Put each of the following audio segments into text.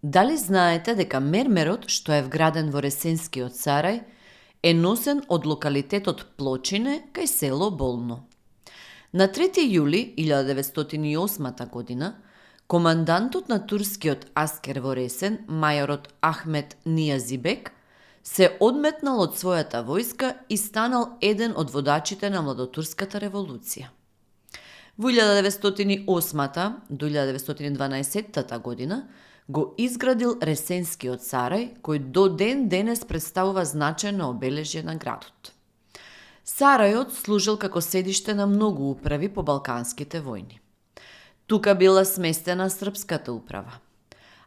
Дали знаете дека мермерот што е вграден во Ресенскиот сарај е носен од локалитетот Плочине кај село Болно? На 3 јули 1908 година, командантот на турскиот аскер во Ресен, мајорот Ахмет Нијазибек, се одметнал од својата војска и станал еден од водачите на младотурската револуција. Во 1908 до 1912 година го изградил Ресенскиот сарај, кој до ден денес представува значајно обележје на градот. Сарајот служил како седиште на многу управи по балканските војни. Тука била сместена српската управа,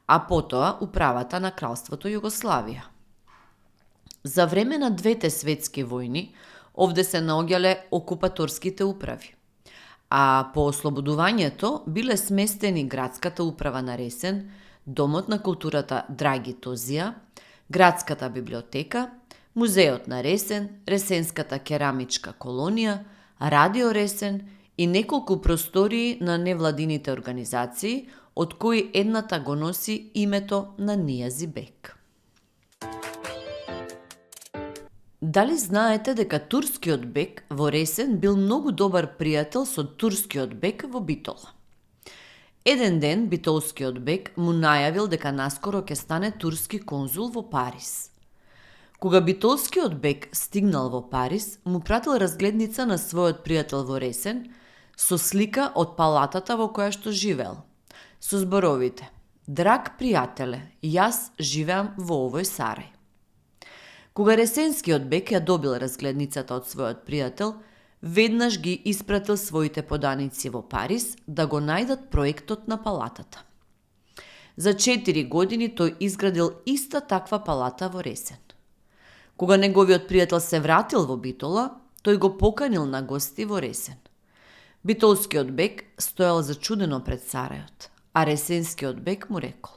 а потоа управата на кралството Југославија. За време на двете светски војни овде се наоѓале окупаторските управи, а по ослободувањето биле сместени градската управа на Ресен, Домот на културата Драги Тозија, градската библиотека, Музеот на Ресен, Ресенската керамичка колонија, Радио Ресен и неколку простории на невладините организации, од кои едната го носи името на Нијазибек. Дали знаете дека турскиот бек во Ресен бил многу добар пријател со турскиот бек во Битола? Еден ден битолскиот бек му најавил дека наскоро ќе стане турски конзул во Париз. Кога битолскиот бек стигнал во Париз, му пратил разгледница на својот пријател во Ресен со слика од палатата во која што живеел, со зборовите: "Драг пријателе, јас живеам во овој сарај." Кога Ресенскиот бек ја добил разгледницата од својот пријател, веднаш ги испратил своите поданици во Париз да го најдат проектот на палатата. За 4 години тој изградил иста таква палата во Ресен. Кога неговиот пријател се вратил во Битола, тој го поканил на гости во Ресен. Битолскиот бек стоел зачудено пред сарајот, а Ресенскиот бек му рекол: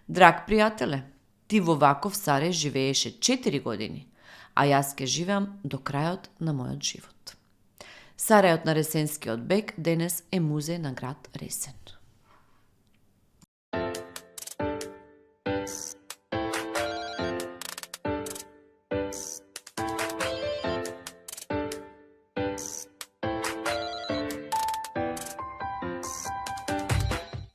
"Драг пријателе, ти во ваков сарај живееше 4 години, а јас ке живеам до крајот на мојот живот." Сарајот на Ресенскиот бек денес е музеј на град Ресен.